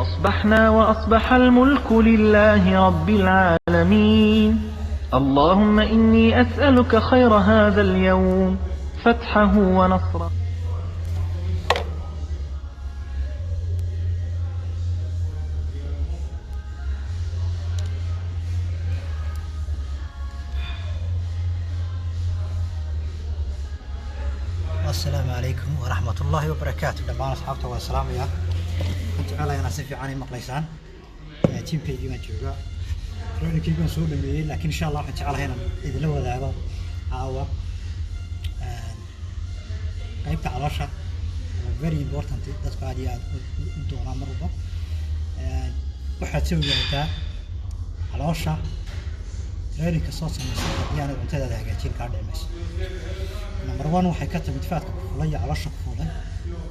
أصبحنا وأصبح الملك لله رب العالمين. اللهم إني أسألك خير هذا اليوم، فتحه ونصره. Asalaamu calaykum waraxmat ullaahi wabarakaatu. Dhammaan asxaabta waa salaamaya. Waxaan jecelahay inaad si fiican i maqlaysaan. Gymkaygii baan joogaa, trainingkii baan soo dhameeyey, laakiin insha Allah waxaan jecelahay inaan idinla wadaago caawa qaybta caloosha oo very important, dadku aad iyo aad u doonaan mar walba. Waxaad soo ogaataa caloosha trainingka soo samaysa haddii aanad cuntadaada hagaajin kaa dhici mayso. Number one, waxay ka timid fatka ku fulay iyo caloosha ku fulay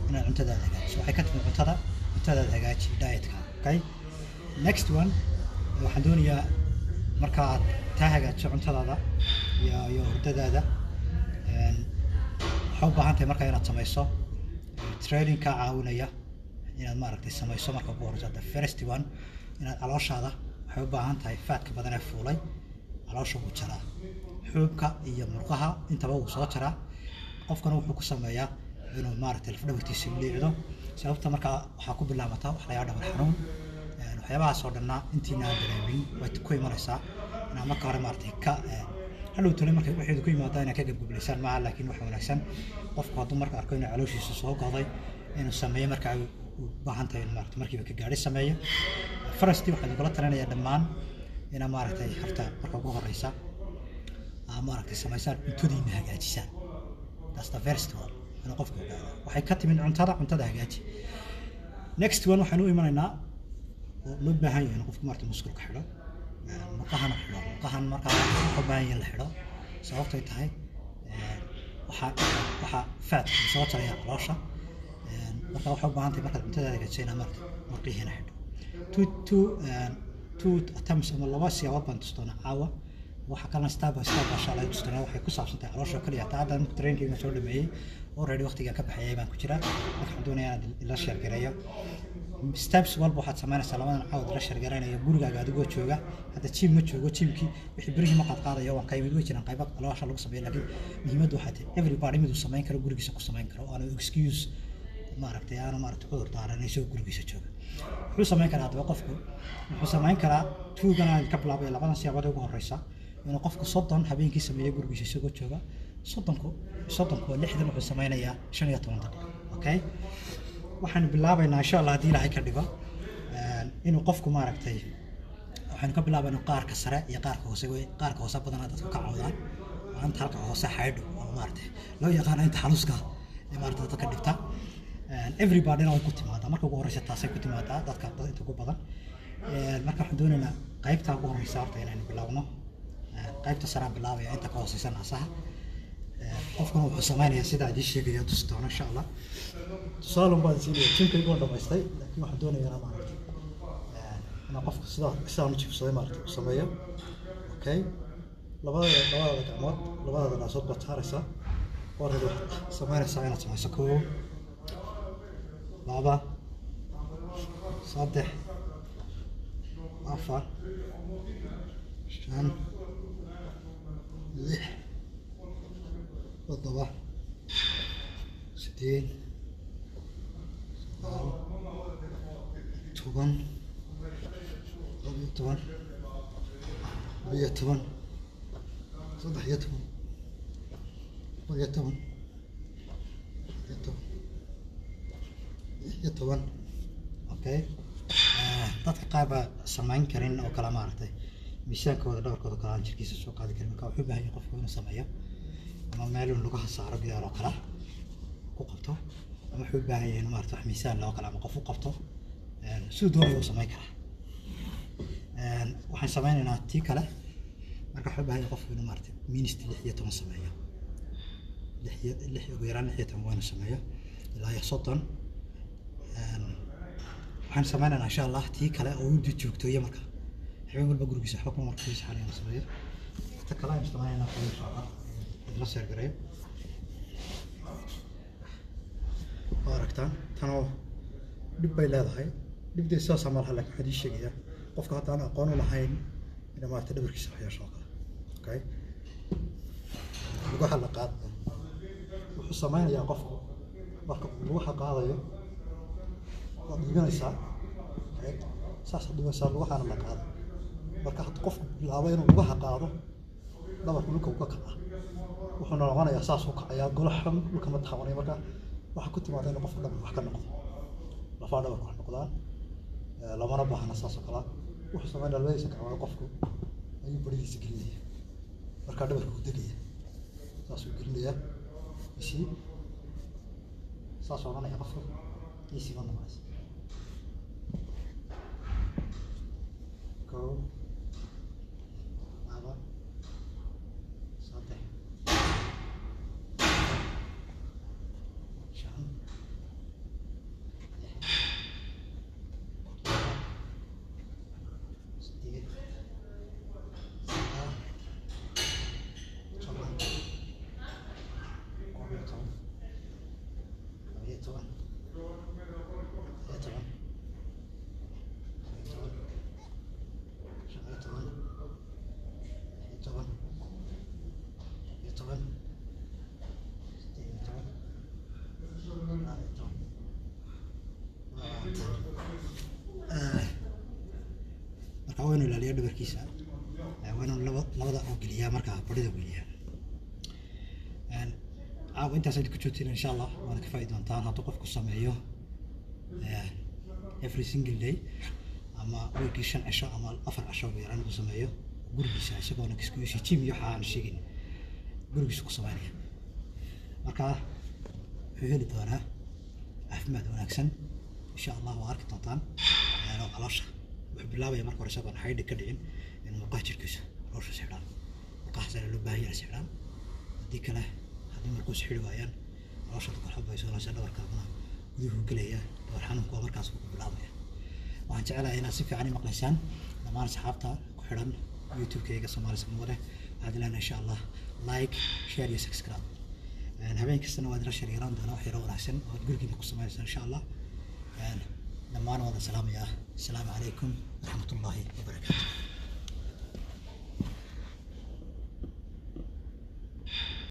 inaad cuntadaada hagaajiso. Waxay ka timid cuntada. Cuntadaada hagaaji, dietka. Okay, next one, waxaan doonayaa markaad taa hagaajiso cuntadaada iyo hurdadaada, waxaa u baahan tahay markaa inaad samayso training kaa caawinaya inaad maaragtay samayso. Marka ugu horeysa, the first one, inaad calooshaada waxay u baahan tahay fatka badan ee fuulay caloosha wuu jaraa, xuubka iyo murqaha intaba wuu soo jaraa. Qofkana wuxuu ku sameeyaa inuu maaragtay lafdhabartiisa liicdo. Sababta markaa waxaa ku bilaabata wax la yidhaha dhabar xanuun. Waxyaabahaas oo dhanna intiina aan dareemin way ku imanaysaa. Inaad marka hore maaragtay ka hadhow tole markay waxeedu ku yimaadaan inaad ka gebgablaysaan maaha, laakiin waxa wanaagsan qofku hadduu marka arko inuu calooshiisa soo go'day inuu sameeyo marka ay u baahan tahay in maaragtay markiiba ka gaadhi sameeyo. First, waxaan idinkula talinayaa dhammaan inaa maaragtay horta marka ugu horeysa aa maaragtay samaysaan cuntadiina hagaajisaan. That's the first one, inuu qofku ogaado waxay ka timid cuntada. Cuntada hagaaji. Next one, waxaan u imanaynaa oo loo baahan yahay in qofku maaragtay musculka xidho, murqahana xidho. Murqahan markaa wuxuu u baahan yahay in la xidho, sababtay tahay waxaa fatka uu soo jaraya caloosha. Marka waxay u baahan tahay markaad cuntadaada hagaajiso inaad maaragtay murqihiina xidho. Two attempts ama laba siyaabood baan tusi doonaa caawa. Waxa kalena step by step insha Allah tusi doonaa. Waxay ku saabsan tahay caloosha oo kaliya. Taa hadda trainingkayga soo dhameeyey already, waqtigaan ka baxayay baan ku jiraa. Marka waxaan doonayaa inaad ila share gareeyo steps walba waxaad samaynaysaa labadan caawd la share garaynayo gurigaaga adigoo jooga. Hadda gym ma joogo, gymkii wixii birihii ma qaad qaadayo, waan ka yimid. Way jiraan qaybo caloosha lagu sameeyo, laakiin muhiimaddu waxay tahay everybody miduu samayn karo gurigiisa ku samayn karo oo aanu excuse maaragtay aanu maaragtay cudur daaran isagoo gurigiisa jooga. Wuxuu samayn karaa haddaba qofku, wuxuu samayn karaa tuugan aan ka bilaabay labadan siyaabood ee ugu horeysa, inuu qofku 30 habeenkii sameeyo gurigiisa isagoo jooga. 30ku waa 60. Wuxuu sameynayaa 15 daqiiqo. Okay, waxaanu bilaabaynaa insha Allah haddii Ilaahay ka dhigo inuu qofku maaragtay waxaynu ka bilaabaynaa qaarka sare iyo qaarka hoose. Wey qaarka hoose badanaa dadku ka cawdaan, waa inta halka hoose xaydho oo maaragtay loo yaqaano inta xaluuska ee maaragtay dadka dhibta. Everybodyna way ku timaadaa marka ugu horeysa, taasay ku timaadaa dadka dad inta ugu badan. Marka waxaan doonaynaa qaybta ugu horeysa horta inaynu bilaabno. Qaybta saraan bilaabaya, inta ka hooseysa naasaha. Qofkuna wuxuu sameynayaa sidaa idiin sheegaya, tusi doono insha Allah. Tusaale baan siinaya, gymkaygu waan dhamaystay, laakiin waxaan doonayaa inaan maaragtay inaan qofku sidaan u jiifsaday maaragtay u sameeyo. Okay, labadada gacmood labadada naasood baad saaraysaa. Already waxaad samaynaysaa inaad samayso kow, laba, saddex, afar, shan, lix, toddoba, sideed, sagaal, 10, 12, 12, 13, 14, 15, 16. Okay, dadka qaar baa samayn karin oo kale maaragtay miisaankooda dhabarkooda kale aan jirkiisa soo qaadi karin. Marka wuxuu u baahan yahay qofku inuu sameeyo ama meel uu lugaha saaro gidaar oo kale ku qabto, ama wuxuu u baahan yahay inuu maaragtay wax miisaan loo kale ama qof u qabto. Siduu doonayo uu samayn karaa. Waxaan sameynaynaa tii kale. Marka wuxuu u baahan yahay qofku inuu maaragtay minist 16 sameeyo, lix iyo lix, ugu yaraan 16 waa inuu sameeyo ilaa iyo 30. Waxaan sameynaynaa insha Allah tii kale oo u joogtooye marka habeen walba gurigiisa waxba kuma markiisa xalay inuu sameeyo. Ta kale ayaan sameynaynaa insha Allah idila share gareeyo. Waa aragtaan, tanoo dhib bay leedahay. Dhibdee sidaas ma laha, laakiin waxaan ii sheegayaa qofka haddaan aqoon u lahayn ina maaragtay dhabarkiisa wax yeesho oo kale. Okay, lugaha la qaadaya wuxuu sameynayaa qofku marka uu lugaha qaadayo, waad dhiganaysaa, okay, saasaad dhiganaysaa, lugahana la qaado. Marka hadduu qofku bilaabo inuu lugaha qaado, dhabarku dhulka uu ka kacaa, wuxuuna noqonayaa saas u kacayaa, golaha dhulka ma taabanayo. Marka waxaa ku timaada inuu qofku dhabarku wax ka noqdo, lafaha dhabarku wax noqdaan. Lamana baahna saas oo kale. Wuxuu sameynaya labadiisa gacmood qofku ayuu baridiisa gelinaya, markaa dhabarku uu degaya, saasuu gelinayaa isii, saasuu odhanaya qofku, isii ma noqonaysa. 1, 2, 3, 5, 6, 8, 9, 10, 11, 12, 13, 14, 15, 16, 17, 18, 20. Marka waa inuu ilaaliyaa dhabarkiisa, waa inuu labada oo geliyaa, markaa barida u geliyaa. Caawa intaas ku joogtiin, insha Allah waad ka faa'iidi doontaan hadduu qofku sameeyo every single day ama weekii 5 cisho ama 4 cisho ugu yaraan uu sameeyo gurigiisa, isagoona excuse gym iyo waxa aan sheegin, gurigiisa ku sameynaya. Marka wuxuu heli doonaa caafimaad wanaagsan, insha Allah waa arki doontaan. Oo caloosha wuxuu bilaabaya marka hore isagoon xaydhi ka dhicin in murqaha jirkiisa caloosha sixdhaan, murqahaas ayaa loo baahan yahay sixdhaan. Haddii kale, haddii murquhu sixidhi waayaan, caloosha dadka waxba bay soonaysaa, dhabarkaaguna guduhu gelaya, dhabar xanuunku waa markaas ku bilaabaya. Waxaan jecelahay inaad si fiican i maqlaysaan. Dhammaan asxaabta ku xidhan YouTube-kayga Soomaali Samawade, waxaad ilaahay insha Allah like, share iyo subscribe. Habeen kastana waad ila share yaraan doonaa wax yaro wanaagsan oo aad gurigiina ku samaysaan, insha Allah. Dhammaan waada salaamayaa. Asalaamu calaykum waraxmatullaahi wabarakaatu.